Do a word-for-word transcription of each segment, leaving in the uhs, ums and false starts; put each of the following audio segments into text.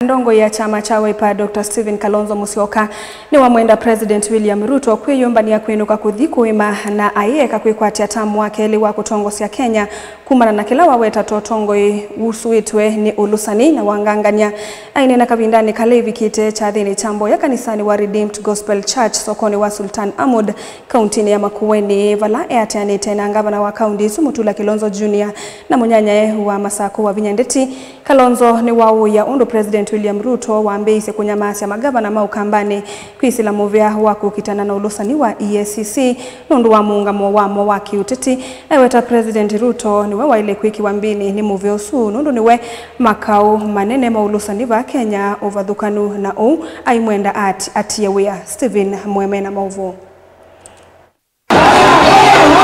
Ndongoi ya kyama kya Wiper, Doctor Stephen Kalonzo Musyoka, nĩwamwenda President William Ruto kwĩyũmbany'a kwĩnũka kũthi kũĩma na ayĩeka kwĩkwatya tamu wa kelĩ wa kũtongosya Kenya kumana na kĩla waweta ta ũtongoi wusũĩtwe nĩ ũlũsani na wangangany'a. Aineena kavindanĩ kala ĩvikĩte kyathĩnĩ kya mboya kanisanĩ wa Redeemed Gospel Church sokonĩ wa Sultan Ahmud, kauntinĩ ya Makueni, vala eatĩanĩte na ngavana wa kaunti ĩsu Mutula Kilonzo Junior na mũnyanyae wa Masakũ Wavinya Ndeti, Kalonzo nĩwaũĩa ũndũ President William Ruto wambĩĩisye kũnyamaasya magavana ma Ũkambanĩ kwĩsĩla mũvea wa kũkitana na ũlũsani wa E A C C nũndũ wa mũũngamo wamo wa kĩũteti. Eweta President Ruto nĩwe waĩle kwĩkĩwa mbĩnĩ nĩ mũvea ũsu nũndũ nĩwe makaũ manene ma ũlũsani vaa Kenya ũvathũkanu na ũu aimwenda ati-, atie wĩa. Stephen Mweme na maũvoo.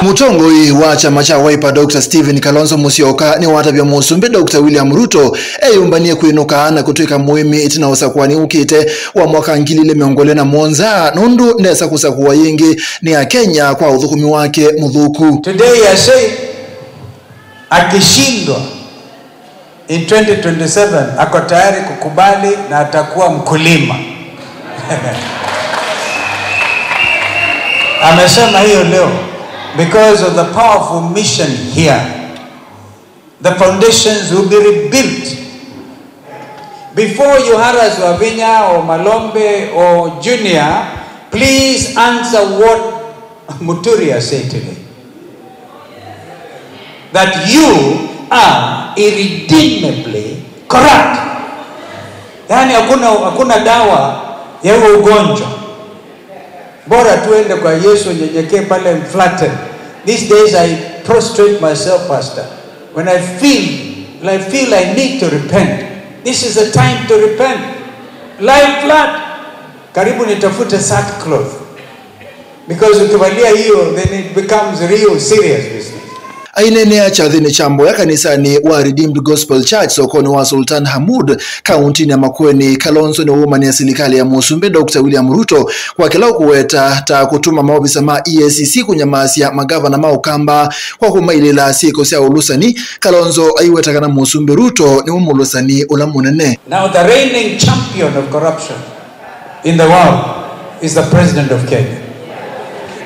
Mũtongoi wa kyama kya Wiper, Doctor Stephen Kalonzo Musyoka, nĩwatavya Mũsumbĩ Doctor William Ruto eyũmbany'e kwĩnũka na kũtw'ĩka mũĩmi ĩtina wa ũsakũani ũkĩte wa mwaka ngili ilĩ mĩongo ĩlĩ na mũonza, nũndũ ndesa kũsakũwa yĩngĩ nĩ Akenya kwa ũthũkũmi wake mũthũku. Today I say, akishindwa, in twenty twenty-seven ako tayari kukubali na atakuwa mkulima. Amesema hiyo leo because of the powerful mission here. The foundations will be rebuilt. Before you harass Wavinya or Malombe or Junior, please answer what Muturi has said today. That you are irredeemably corrupt. Yaani hakuna, hakuna dawa ya huo ugonjwa. Bora tuende kwa Yesu, nyenyekee pale mflatten. These days I prostrate myself, Pastor. When I feel, I feel I need to repent. This is a time to repent. Lie flat. Karibu nitafute sackcloth. Because ukivalia hiyo, then it becomes real serious business. Aineenea kyathĩnĩ kya mboya kanisanĩ wa Redeemed Gospel Church sokonĩ wa Sultan Hamud, kauntinĩ ya Makueni, Kalonzo nĩwaumanĩa silikalĩ ya Mũsumbĩ Doctor William Ruto kwa kĩla ũkũweta ta kũtũma maovisa ma E A C C kũnyamaasya magavana ma Ũkamba kwa kũmailĩla syĩko sya ũlũsani. Kalonzo aiweta kana Mũsumbĩ Ruto nĩwe mũlũsani ũla mũnene. Now the reigning champion of corruption in the world is the president of Kenya.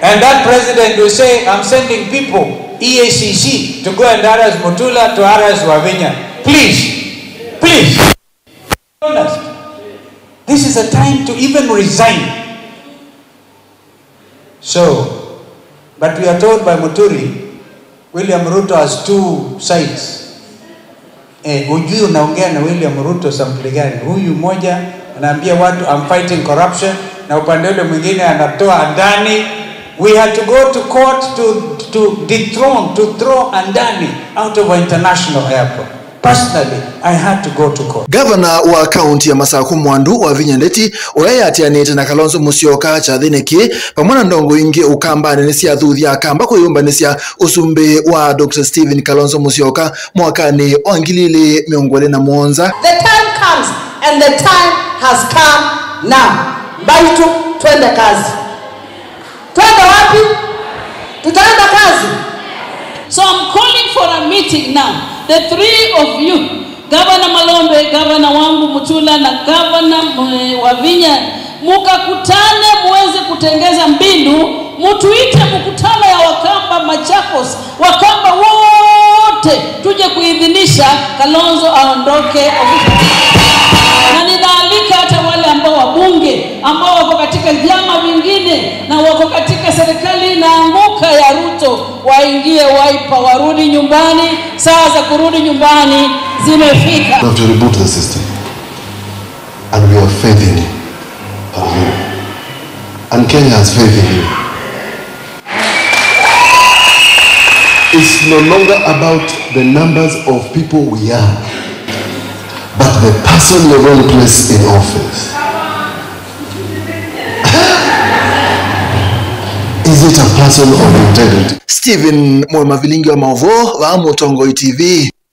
And that president will say, "I'm sending people, E A C C, to go and harass Mutula, to harass Wavinya." Please, please, be honest. This is a time to even resign. So, but we are told by Muturi, William Ruto has two sides. Eh, hujui unaongea na William Ruto sampuli gani. Huyu mmoja anaambia watu, "I'm fighting corruption," na upande ule mwingine anatoa Andani. We had to go to court to, to dethrone, to throw Andani out of our international airport. Personally, I had to go to court. Gavana wa kaunti ya Masakũ Mwandu Wavinya Ndeti, ũla eatĩanĩte na Kalonzo Musyoka kyathĩnĩ kĩĩ, vamwe na ndongo ingĩ Ũkambanĩ nĩsyathuthya Akamba kwĩyũmbanĩsya ũsumbĩ wa Doctor Stephen Kalonzo Musyoka mwakanĩ wa ngili ilĩ mĩongo ĩlĩ na mũonza. The time comes and the time has come now. Mbaitũ, twende kazi. Twende wapi? Tutaenda kazi. So I'm calling for a meeting now. The three of you, Governor Malombe, Governor wangu Mutula na Governor, eh, Wavinya, mukakutane muweze kutengeza mbinu, mutuite mkutano ya Wakamba Machakos, Wakamba wote tuje kuidhinisha Kalonzo aondoke ofisini. Na ninaalika hata wale ambao wabunge ambao wako katika vyama vingine na wako katika serikali inaanguka ya Ruto, waingie Wiper, warudi nyumbani. Saa za kurudi nyumbani zimefika. We have to reboot the system. And we have faith in you. Hallelujah. And Kenya has faith in you. It's no longer about the numbers of people we are, but the person you're going to place in office. Is it a person of integrity? Stephen Mwe Mavilingi wa Maũvoo, vaa Mũtongoi T V.